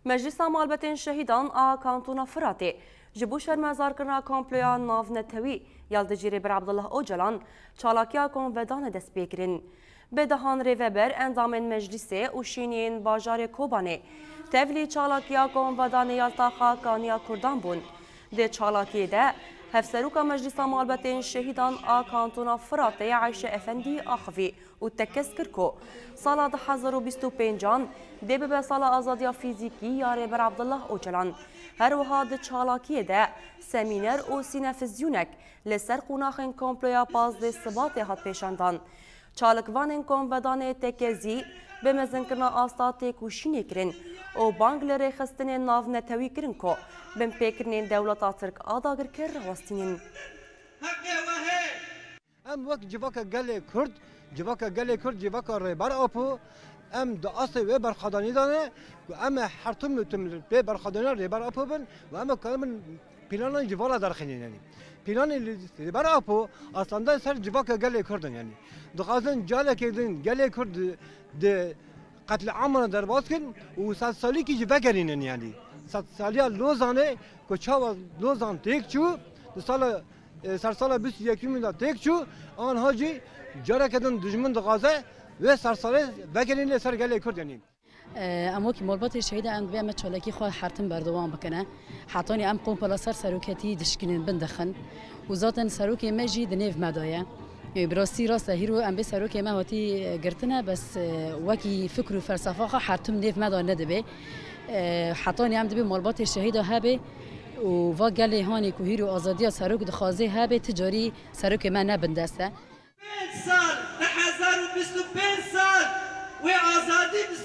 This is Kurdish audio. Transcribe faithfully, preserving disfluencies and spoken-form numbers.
Meclisa Malbetên Şehîdan a Kantona Firatê ji bo şermezarkirina komploya navnetewî ya li dijî Rêber Abdullah Ocalan çalakiya konvedanê dest pê kirin. Bi dehan rêveber, endamên meclîsê û şîniyên bajarê Kobanê tevlî çalakiya konvedanê ya li taxa Kaniya Kurdan bûn. Di çalakiyê de Hevseroka Meclîsa Malbetên Şehîdan a Kantona Firatê Ayşe Efendî axivî û tekez kir ku sala du hezar û bîst û pêncan dê bibe sala azadiya fîzîkî ya Rêber Abdullah Ocalan. Her wiha di çalakiyê de semîner û sînefizyûnek li ser qonaxên komploya pazdeh Sibatê hat pêşandan. Çalikvanên konvedanê tekezî bi mezinkirina asta têkoşînê kirin û bang li rêxistinên navnetewî kirin ku binpêkirinên dewleta Tirk a dagirker rawestînin. Em wek civaka gelê Kurd, civaka gelê Kurd, civaka Rêber Apo, em di astê wê berxwedanî de ne ku em ê her tim li tim li pê berxwedaniya Rêber Apo bin û em ê karibin planên ji vala derxînin, yanî planê li Rêber Apo astende ser civaka gelê Kurd in, yanî dixwazin carekê din gelê Kurd di, di qetlîaman derbas kin û sedsalîkî jî vegerînin, yanî sedsaliya Lozanê ku çawa Lozan têk çû, di sala, e, sersala bîst û yekemîn de têk çû, anha jî careke din dijmin dixwaze wê sersalê vegerîne ser gelê Kurd, yanî. Em wekî malbatê şehîda em divê em çalakî xwe her tim berdewam bikine. Hetanî em kompela ser seroketî dişkînin, bin dixin. Û zaten serokê me jî di nêv me de ye. Ê, bi rastî rast e, hîro em bê serokê me hatî, e, girtine, bes, e, wekî fikr û felsefa xwe her tim nêv me de nedibe. E, hetanî em dibê malbatê şehîda hebe û va gelê hanê ku hîro azadiya serok dixwaze hebe, ti carî serokê me ne bindest e. Pênc sal, du hezar û bîst û pênc sal wê azadî bi